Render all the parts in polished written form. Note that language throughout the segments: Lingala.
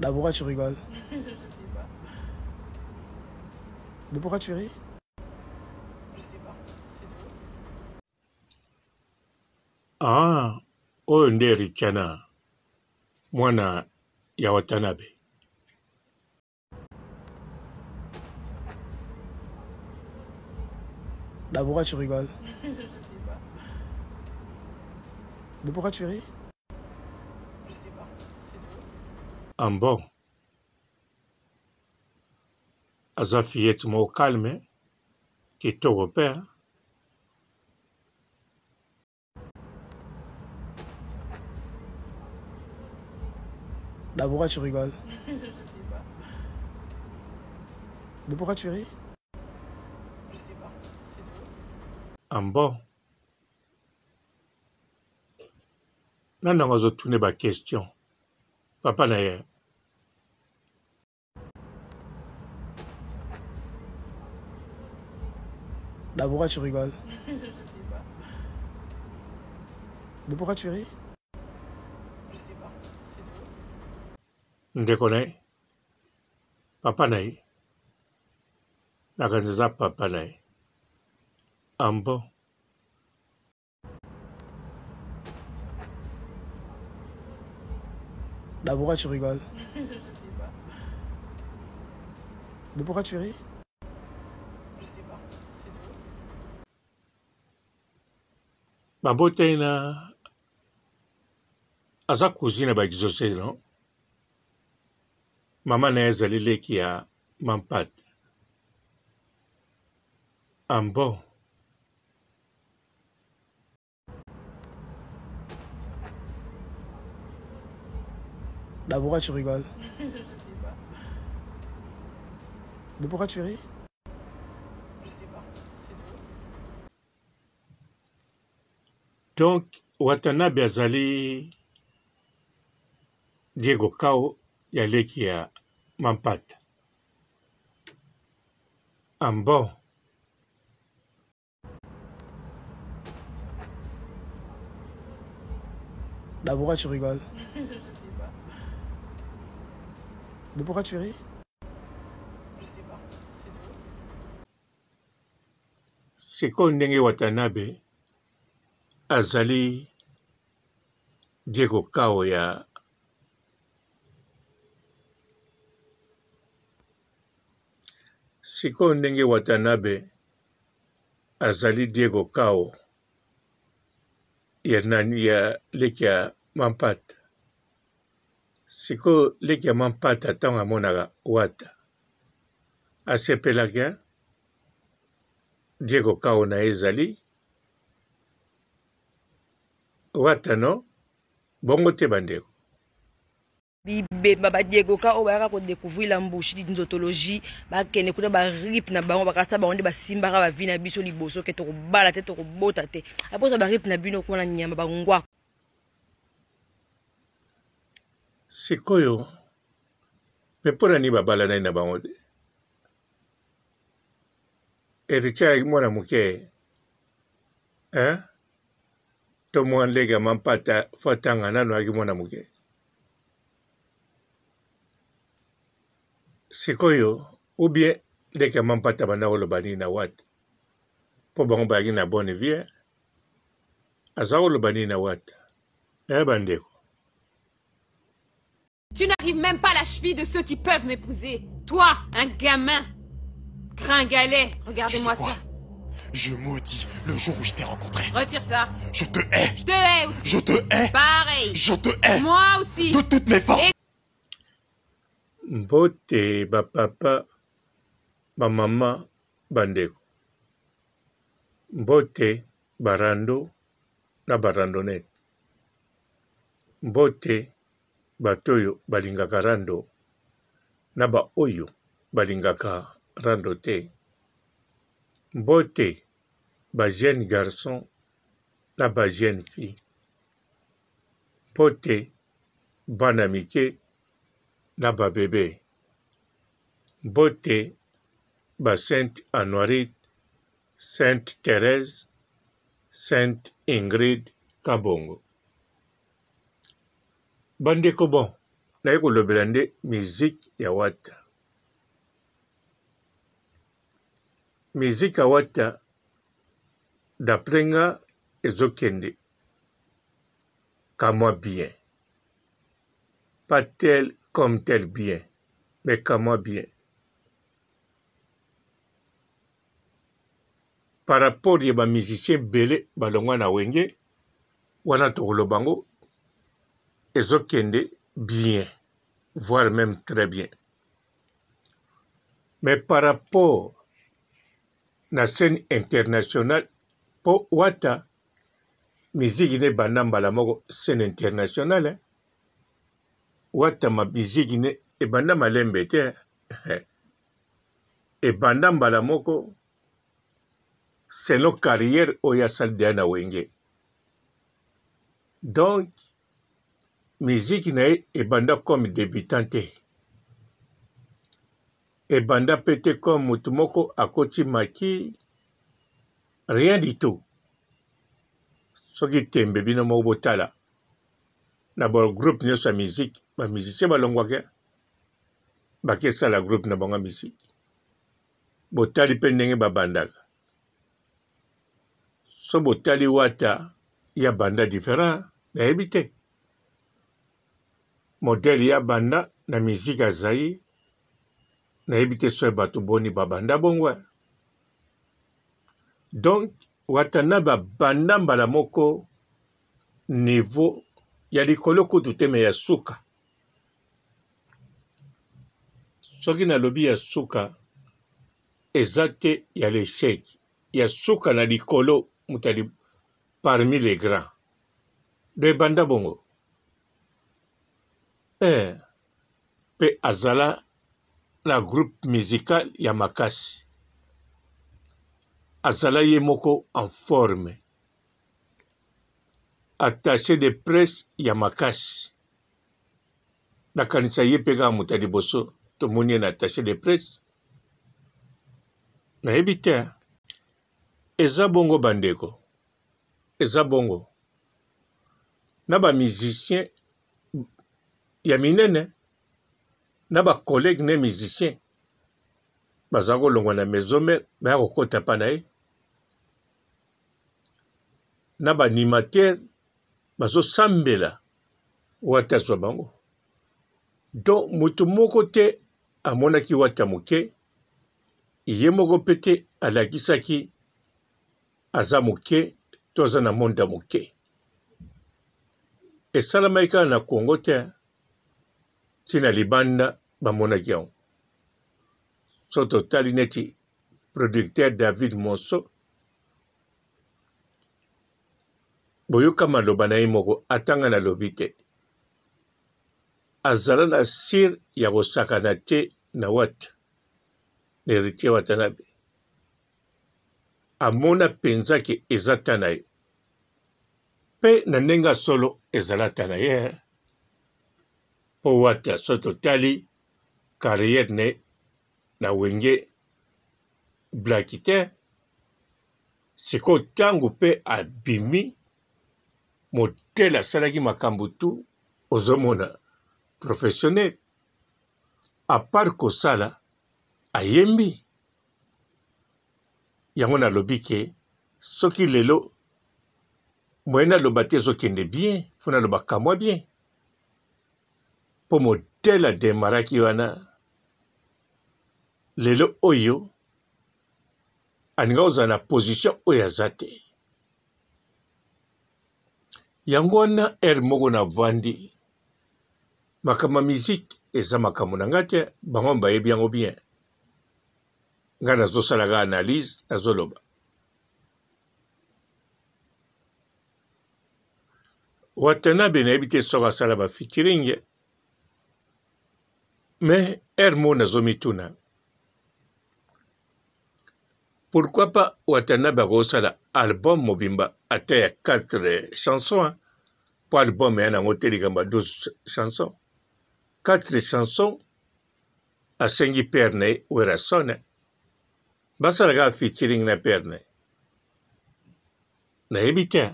Bah pourquoi tu rigoles Je sais pas. Mais pourquoi tu ris Je sais pas. C'est drôle. Ah, oyo nde Richiana, mwana ya Watanabe. Bah pourquoi tu rigoles Je sais pas. Mais pourquoi tu ris Je sais pas. C'est drôle. Ah bon? Aza fillette moko calme, kitoko pe. Hein? Bah pourquoi tu rigoles Je sais pas. Mais pourquoi tu ris Je sais pas. C'est drôle. Ah bon? Nani yango azotuna ba question? Papa na ye. Bah pourquoi tu rigoles Je sais pas. Mais pourquoi tu ris Je sais pas. C'est drôle. Ndeko na ye. Papa na ye. Nakanisa eza papa na ye. Ah bon? Bah pourquoi tu rigoles Je sais pas. Mais pourquoi tu ris Je sais pas. C'est drôle. Baboteli na aza cousine ya ba exauce non? Mama na ye azali leki ya Mampata. Ah bon? Bah pourquoi tu rigoles Je sais pas. Mais pourquoi tu ris Je sais pas. C'est drôle. Donc Watanabe azali Diego Kao ya leki ya Mampata. Ah bon? Bah pourquoi tu rigoles Je sais pas. Mais pourquoi tu ris Je sais pas. C'est drôle. Sikoyo ndenge Watanabe azali Diego Kao ya Sikoyo ndenge Watanabe azali Diego Kao ya nani ya leki ya Mampata. Sikoyo leki ya Mampata ntango amonaka Wata asepelaka hein? Diego Kao na ye ezali Wata no bongo te bandeko. Bibemba ba Diego ka oyo bayaka ko découvrir la mbushi di nzotologie bakende kuna ba rip na bango bakasa bango nde basimbaka ba vie na biso liboso ke tokobala te tokobota te aposa ba rip na bino kuna nyama bangwa. Sikoyo me mpo na nini babalanaki na bango te? Heritier ayaki mwana moke hein? To mwa ndenge ya mampata fo atanga nano ayaki mwana moke. Sikoyo ou bien leki ya mampata banda koloba nini na wata mpo bango bayaki na bonne vie aza koloba nini na wata eh bandeko. Tu n'arrives même pas à la cheville de ceux qui peuvent m'épouser. Toi, un gamin. Gringalet, regardez-moi Tu sais quoi ça. Je maudis le jour où je t'ai rencontré. Retire ça. Je te hais. Je te hais aussi. Je te hais. Pareil. Je te hais. Moi aussi. De toutes mes forces. Et Mbote ba papa, ba mama, ba ndeko. Mbote ba rando na ba randonnette. Mbote bato oyo balingaka rando na ba oyo balingaka rando te. Mbote ba jeune garçon na ba jeune fille. Mbote bana mike na ba bebe. Mbote ba Sainte Anuarite, Sainte Therèse, Sainte Ingrid Kabongo. Bandeko bon. Naye kolobela nde musique ya Wata. Musique ya Wata d'après nga ezo kende ka mwa bien. Pas tel comme tel bien mais ka mwa bien. Par rapport ya ba musiciens ebele balongwa na Wenge wana tokoloba yango ezokende bien voire meme très bien. Mais par rapport na scène internationale po Wata miziki ne ebanda mbala moko scène internationale hein. Wata ma miziki ne ebanda malembe te hein. Ebanda mbala moko selon carrière oyo asali deja na Wenge. Donc musique na ye ebanda comme debutant te. Ebanda pe te comme mutu moko akoti maki rien du tout. Soki tembe bino moko botala na ba groupe nionso ya musique ba musiciens balongwaka bake sala groupe na bango ya musique. Botali pe ndenge babandaka. So botali wata ya banda different nayebi te. Modèle ya banda na musique ya Zaïre nayebi te soki bato boni babanda bongo. Donc Watanabe abanda mbala moko niveau ya likolo kutu te mais ya suka. Soki nalobi ya suka eza te ya l'echec, ya suka na likolo moto ya parmi les grands. Donc ebanda bongo. Eh, pe azala na groupe musical ya makasi. Azala ye moko en forme. Attache de presse ya makasi. Nakanisa ye pe kaka moto ya liboso tomoni ye na attache de presse. Nayebi te. Eza bongo bandeko. Eza bongo. Na ba musiciens ya minene na ba collègues ne musiciens baza kolongwa na maison mère baya kokota pa na ye na ba animateurs bazosambela wata azwa bango donc moto moko te amonaki wata moke ye moko mpe te alakisaki aza moke to aza na monde ya moke. Esalamaki kaka na Congo te, ti na libanda bamonaki yango. So totali neti producteur David Monso, boyoka maloba na ye moko, ata nga nalobi te. Azala na sire ya kosakana te na Wata, na Heritier Watanabe. Amona penza ke eza temps na ye. Pe na ndenge ya solo ezala temps na ye. Po Wata soki totali carrière na ye na Wenge blaki te. Sikoyo tango pe abimi modèle asalaki makambo tout ozomona professionnel. A part kosala ayembi. Yango nalobi ke soki lelo moyen naloba te ezokende bien fo naloba kamwa bien mpo modele ademaraki wana lelo oyo alinga kozala na position oyo aza te yango wana heure moko navandi makambo ya miziki eza makambo na ngai te bango bayebi yango bien Nga nazo sala kaka analyse nazo loba. Watanabe nayebi te soki asala ba featuring mais heure moko nazo mituna pourquoi pas Watanabe akosala album mobimba ata ya 4 chansons po album ya nango te likambo ya 12 chansons 4 chansons asengi père na ye Werrason basala kaka featuring na père na ye nayebi te.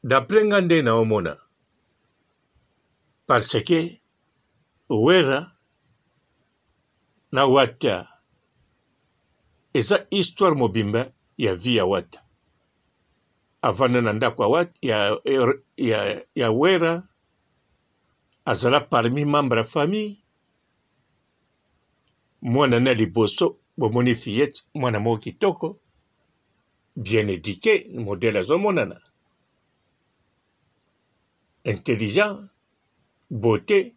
D'après nga nde naomona parce que Werra na Wata eza histoire mobimba ya vie ya Wata. Avanda na ndako ya, Wata, ya, ya, ya Werra, azala parmi membre ya famille. Mwana na liboso bomoni fillette, mwana moko kitoko, bien eduque, modèle azomonana, intelligent, beauté,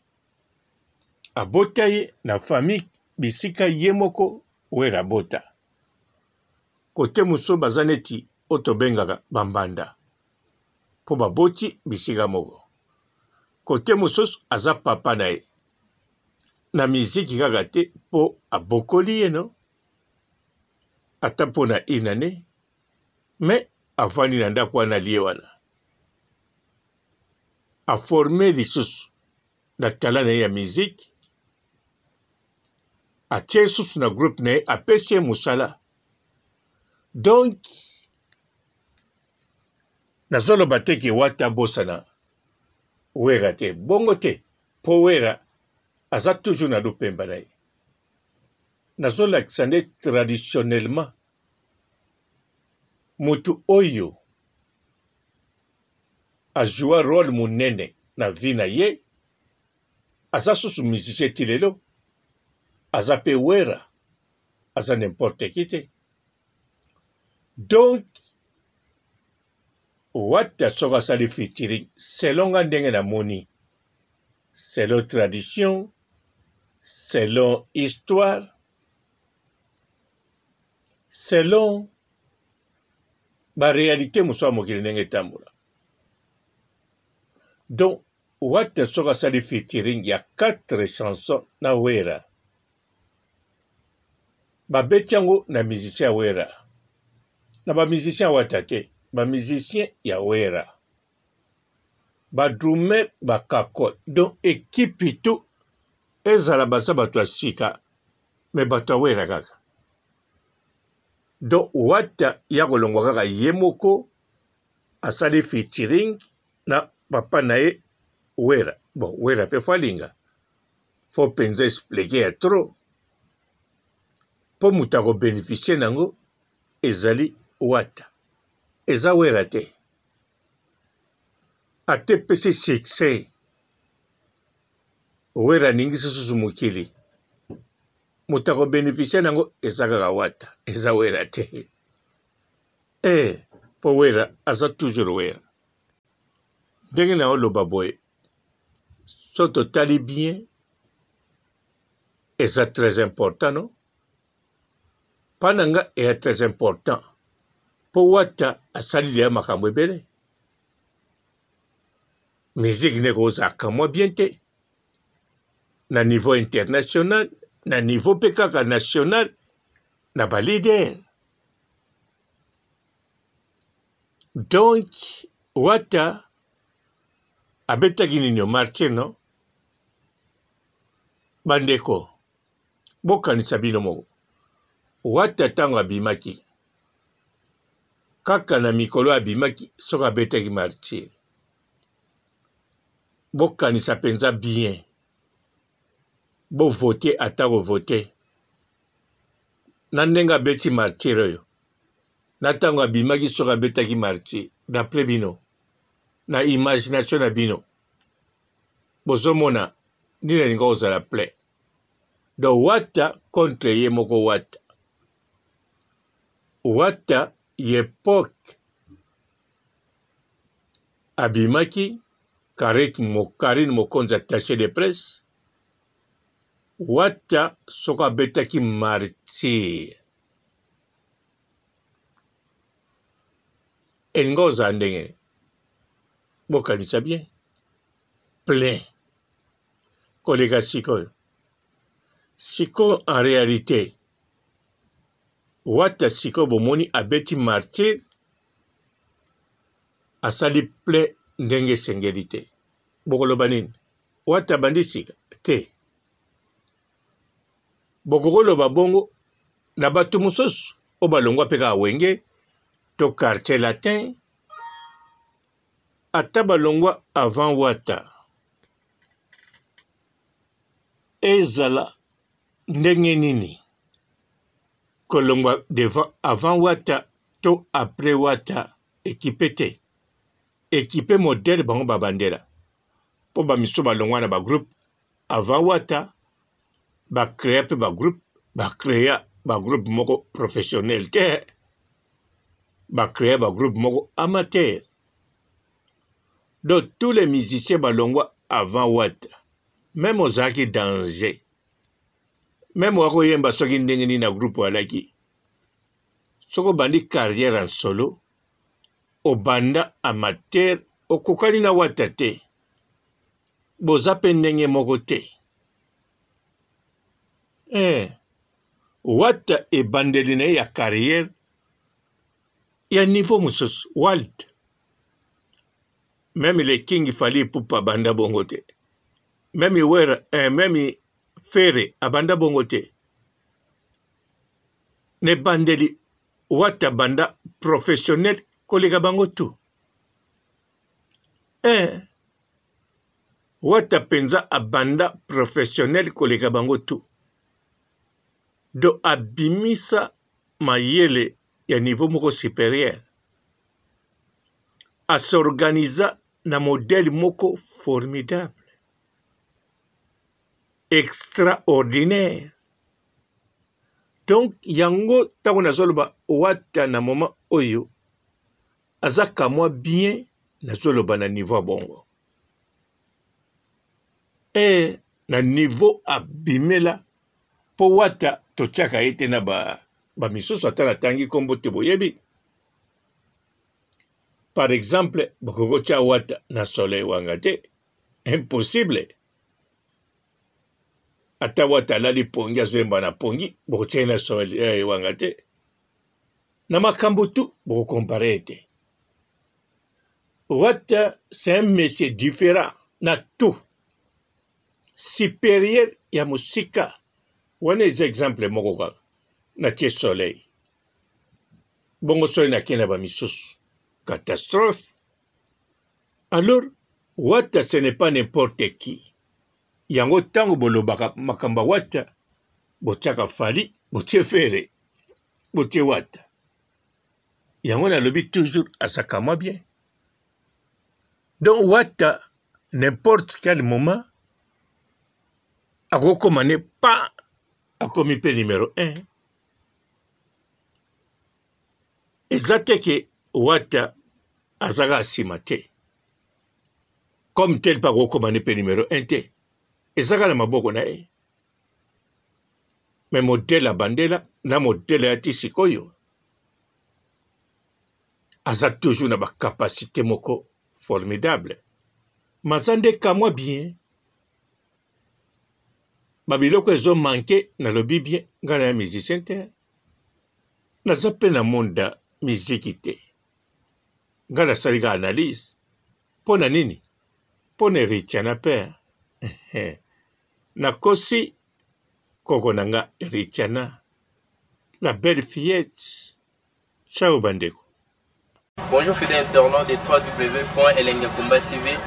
abota ye na famille bisika ye moko Werra abota. Kote mosusu baza neti oyo tobengaka bambanda mpo baboti bisika moko. Kote mosusu aza papa na ye na miziki kaka te mpo abokoli ye no ata mpo na une année mais avandi na ndako wana alie wana aforme lisusu na talent na ye ya miziki atie lisusu na groupe na ye apesi ye mosala donc nazoloba te ke wata abosana wera te bongo te mpo wera aza toujours na lupemba na ye nazolakisa nde traditionnellement moto oyo ajoua role monene na vie na ye aza susu musicien ti lelo aza pe wera aza n'importe qui te donc wata soki asali featuring selon nga ndenge namoni selon tradition selon histoire selon ba realite mosusu ya mokili ndenge etambola donc wata soki asali featuring ya 4 chansons na wera babeti yango na musicien ya wera na ba musicien ya wata te ba musicien ya wera ba drummer ba kakol donc ekipe tout ezala baza bato ya sika me bato ya wera kaka donc wata ya kolongwa kaka ye moko asali featuring na papa na ye wera bon wera mpe fo alinga fo mpenza explike ya trop mpo moto akobeneficie na yango ezali wata eza wera te ata epesi succès wera aningisi susu mokili moto akobeneficie na yango eza kaka wata eza wera te eh mpo wera aza toujours wera ndenge na oloba boye so totali bien eza très important no mpa na nga eya très important mpo wata asali deya makambo ebele musique nde kozalaka mwa bien te na niveau international na niveau mpe kaka national na ba leader donc wata abetaki nini martyr no bandeko bokanisa bino moko wata ntango abimaki kaka na mikolo abimaki soki abetaki martyr bokanisa mpenza bien bovote ata kovote na ndenge abeti martyr oyo na ntango abimaki soki abetaki martyr d'après bino na imagination na bino bozomona nini alinga kozala plein donc wata contre ye moko wata wata yepoke abimaki Karine Mokonzi attaché de presse Wata soko abetaki martyr elinga ozala ndenge bokanisa bien plein koleka sikoyo sikoyo en réalité wata sikoyo bomoni abeti martyr asali plein ndenge esengeli te bokoloba nini wata abandi sika te bokokoloba bongo na bato mosusu oyo balongwa mpe kaka wenge to quartier latin. Ata balongwa avant Wata ezala ndenge nini kolongwa devant avant Wata to après Wata ekipe te ekipe modèle bango babandela mpo ba misusu balongwa na ba groupe avant Wata ba crea mpe ba groupe ba crea ba groupe moko professionnel te ba crea ba groupe moko amateur donc tous les musiciens balongwa avant Wata meme ozalaki danger meme wakoyemba soki ndenge nini na groupe alaki soki obandi carrière en solo obanda amateur okokani na Wata te boza pe ndenge moko te eh Wata ebandeli na ye ya carrière ya niveau mosusu world meme le king Fally Ipupa abanda bongo te meme Wera eh, meme Ferre abanda bongo te na ebandeli Wata banda professionnel koleka bango tout Eh! Wata penza abanda professionnel koleka bango tout. Donc abimisa mayele ya niveau moko superieur. A s'organisa na modèle moko formidable. Extraordinaire. Donc yango tango nazoloba Wata na moment oyo aza kamwa bien nazoloba na niveau ya bongo e na niveau abimela mpo wata totiaka ye te na bamisusu ba ata natangi nkombo te boyebi par exemple bokoki kotia wata na soleil wanga te impossible ata wata alali pongi azoyemba na pongi bokotia ye na soleil wanga te Na makambo tout boko comparer ye te. Wata c'est un monsieur different na tout. Superieur ya mosika. Wana eza exemple moko kaka. Natie soleil. Bongo soki nake na ba misusu. Catastrophe. Alors Wata ce n'est pas n'importe qui. Yango tango bolobaka makambo ya Wata botiaka Fally, botie Ferre, botie Wata. Yango nalobi toujours azalaka mwa bien. Donc Wata n'importe quel moment akokoma ne pa akomi mpe numero 1. Eza te ke Wata azalaka nsima te. Comme tel mpe akokoma ne mpe numero 1 te. Ezaka na maboko na ye. Mais modèle abandela na modèle ya ti sikoyo aza toujours na ba capacité moko formidable. Maza nde kamwa bien. Ba biloko ezo manque nalobi bien nga na musicien te. Naza pe na monde ya miziki te. Nga nasali ka analyse. Mpo na nini? Mpo na Heritier na père. Nakosi koko na nga Heritiana la belle fillette. Ciao bandeko. Bonjour fidèles internautes de www.elengiyakomba TV.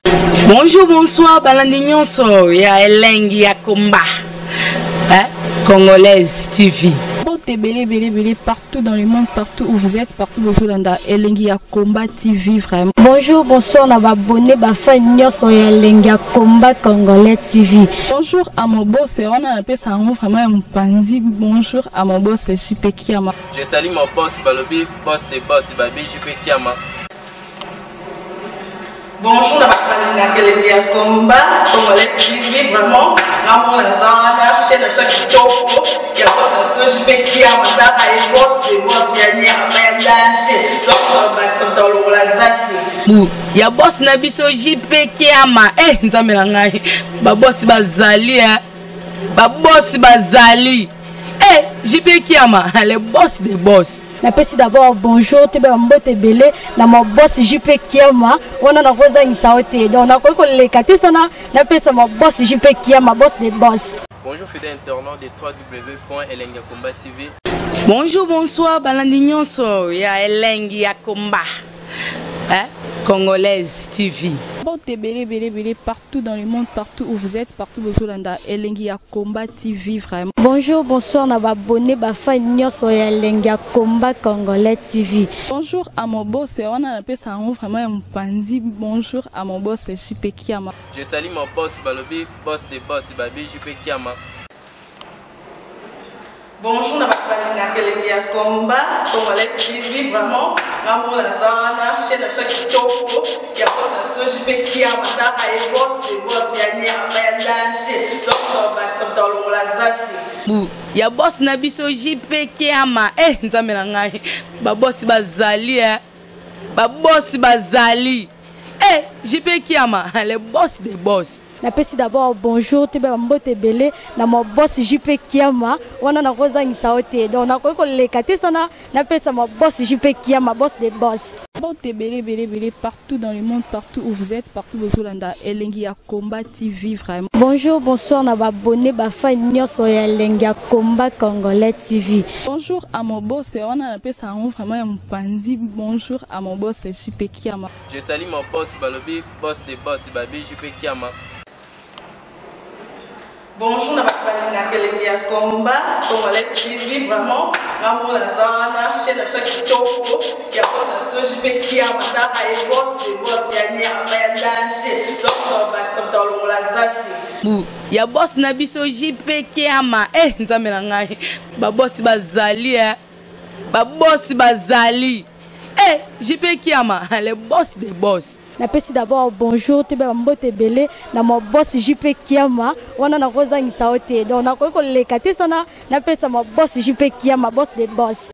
Bonjour, bonsoir, balandi nyonso ya Elengi ya Komba. Hein? Congolaise TV. Mbote ebele ebele ebele partout dans le monde, partout où vous êtes, partout bozolanda Elengi ya Combat TV vraiment. Bonjour, bonsoir na ba abonnés ba fans nyonso ya Elengi ya Combat Congolais TV. Bonjour à mon boss, wana napesa yango vraiment ya mopanzi. Bonjour à mon boss JP Kiama. Je salue mon boss balobi boss de boss babi JP Kiama. Bonjour na bato balingaka elengi ya combat congolais TV vraiment ngamona naza wana chaîne na biso ya kitoko ya boss na biso JP Kiama tala ye boss de boss ya nyama ya danger donc bakisa moto alongola zaki bu ya boss na biso JP Kiama eh nzambe na ngai ba boss bazali eh ba boss bazali eh JP Kiama le boss de boss. Napesi d'abord bonjour toyeba mbote ebele na ma boss JP Kiama wana nakozangisa yo te donc nakoki koleka te sana napesa ma boss JP Kiama boss de boss. Bonjour fidèles internautes de www.elengiyakomba TV. Bonjour, bonsoir, balandi nyonso ya Elengi ya Komba. Hein? Congolaise TV. Mbote ebele ebele ebele partout dans le monde, partout où vous êtes, partout bozolanda Elengi ya Combat TV vraiment. Bonjour, bonsoir na ba abonné ba fan nyonso ya Elengi ya Combat Congolais TV. Bonjour à mon boss, wana napesa yango vraiment ya mopanzi. Bonjour à mon boss JP Kiama. Je salue mon boss balobi boss de boss babi JP Kiama. Bonjour na bato balingaka elengi ya combat congolais TV vraiment nga moko naza wana chaîne na biso ya kitoko ya boss na biso JP Kiama taka ye boss de boss ya nyama ya danger donc tobakisa moto alongola zaki bu ya boss na biso JP Kiama eh nzambe na ngai ba boss bazali eh ba boss bazali eh JP Kiama le boss des boss. Napesi d'abord bonjour toyeba ba mbote ebele na ma boss JP Kiama wana nakozangisa yo te donc nakoki koleka te sana napesa ma boss JP Kiama boss des boss. Mbote ebele ebele ebele partout dans le monde, partout où vous êtes, partout bozolanda Elengi ya Combat TV vraiment. Bonjour, bonsoir na ba abonné ba fan nyonso ya Elengi ya Combat Congolais TV. Bonjour à mon boss wana napesa yango vraiment ya mopanzi. Bonjour à mon boss JP Kiama. Je salue mon boss balobi boss de boss babi JP Kiama. Bonjour na bato balingaka elengi ya combat congolais TV vraiment nga moko naza wana chaîne na biso ya kitoko ya boss na biso JP Kiama taka ye boss de boss ya nyama ya danger donc tobakisa moto alongola zaki bu ya boss na biso JP Kiama eh nzambe na ngai ba boss bazali eh ba boss bazali eh JP Kiama le boss des boss. Napesi d'abord bonjour toyeba ba mbote ebele na ma boss JP Kiama wana nakozangisa yo te donc nakoki koleka te sana napesa ma boss JP Kiama boss des boss.